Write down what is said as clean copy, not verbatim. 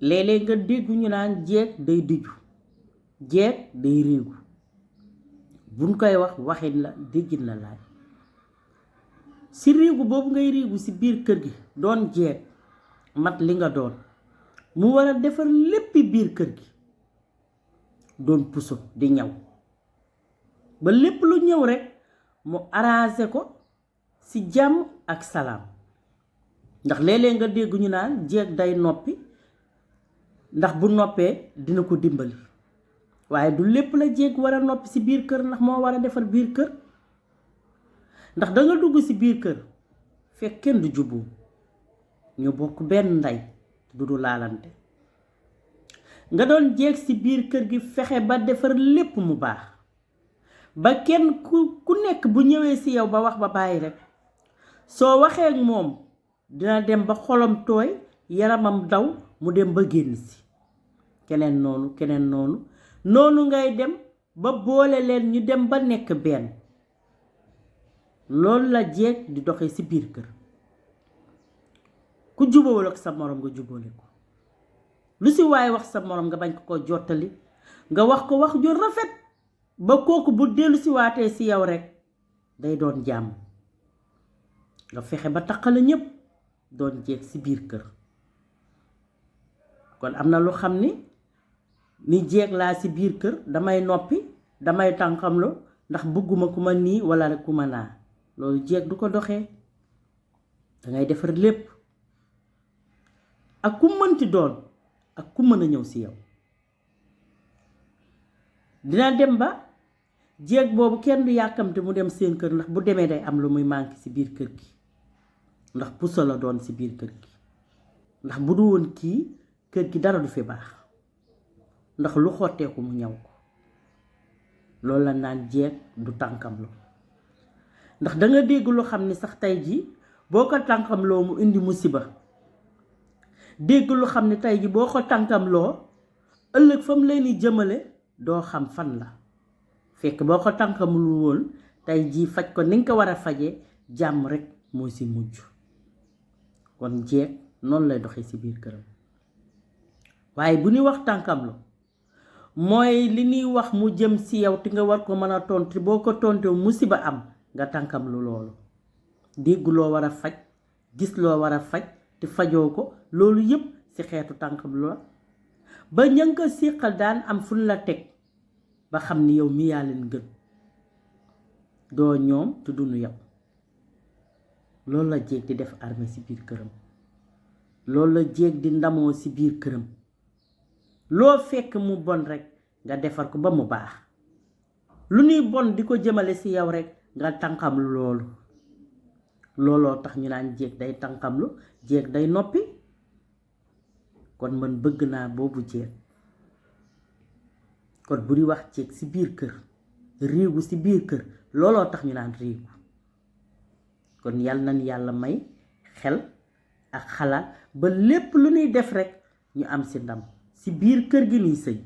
léeg-léeg nga dégg ñu naan jeeg day diju jeeg day riigu buñ koy wax waxin la déggin la laaj si riigu boobu ngay riigu si biir kër gi doon jeeg mat li nga doon mu war a defar léppi biir kër gi doon puso di ñaw ba lépp lu ñëw rekk mu arrangé ko ci jàmm ak salaam ndax léeg-léeg nga dégg ñu naan jeeg day noppi ndax bu noppee dina ko dimbali waaye du lépp la jeeg war a noppi ci biir kër ndax moo war a defar biir kër ndax danga dugg ci biir kër fekk kenn du juboo ñu bokk benn ndey du laalante nga doon jeeg ci biir kër gi fexe ba defar lépp mu baax ba kenn ku nekk bu ñëwee ci yow ba wax ba bàyyi rekk soo waxee ak moom dina dem ba xolam tooy yaramam daw mu dem ba génn ci keneen noonu ngay dem ba boole leen ñu dem ba nekk benn loolu la jeeg di doxee ci biir kër ku jubóowul ak sa morom nga jubóole ko lu ci waay wax sa morom nga bañ ko jottali nga wax ko wax ju rafet ba kooku bu dellu ci waatee ci yow rekk day doon jàmm nga fexe ba taqale ñépp doon jeeg ci biir kër kon am na lu xam ni jeeg laa ci biir kër damay noppi damay tànqamlu ndax bëgguma ku ma nii walla rek ku ma naa loolu jeeg du ko doxee dangay defar lépp ak ku mënti doon ak ku mën a ñëw ci yow dina dem ba jeeg boobu kenn du yàkkamte mu dem seen kër ndax bu demee day am lu muy manqué ci biir kër gi ndax puso la doon ci biir kër gi ndax bu du woon kii kër gi dara du fi baax ndax lu xotteeku mu ñaw ko loolu la naan jeeg du tànkamlu ndax danga dégg lu xam ni sax tey ji boo ko tànkamloo mu indi musiba dégg lu xam ne tey ji boo ko tànkamloo ëllëg fa mu leen di jëmale doo xam fan la fekk boo ko tànkamul woon tey ji faj ko ni nga ko war a faje jàmm rekk moo ci mujj kon jeeg noonu lay doxee ci biir këram waaye bu ñuy wax tànkamlu mooy li ñuy wax mu jëm ci yow te nga war ko mën a tontu boo ko tontee musiba am nga tànkamlu loolu dégg loo war a faj gis loo war a faj te fajoo ko loolu yépp ci xeetu tànkamlu la ba ña nga ko séqal daan am fu la teg ba xam ni yow mi yaa leen gën doo ñoom te duñu yow loolu la jeeg di def armée ci biir këram loolu la jeeg di ndamoo ci biir këram loo fekk mu bon rekk nga defar ko ba mu baax lu ñuy bon di ko jëmale ci yow rekk nga tànqamlu looloo tax ñu naan jeeg day tànqamlu jeeg day noppi kon man bëgg naa boobu jeeg kon bu di wax jeeg ci biir kër riigu ci biir kër looloo tax ñu naan riigu kon yal nañ yàlla may xel ak xalaat ba lépp lu ñuy def rekk ñu am ci ndam ci biir kër gi ñuy sëy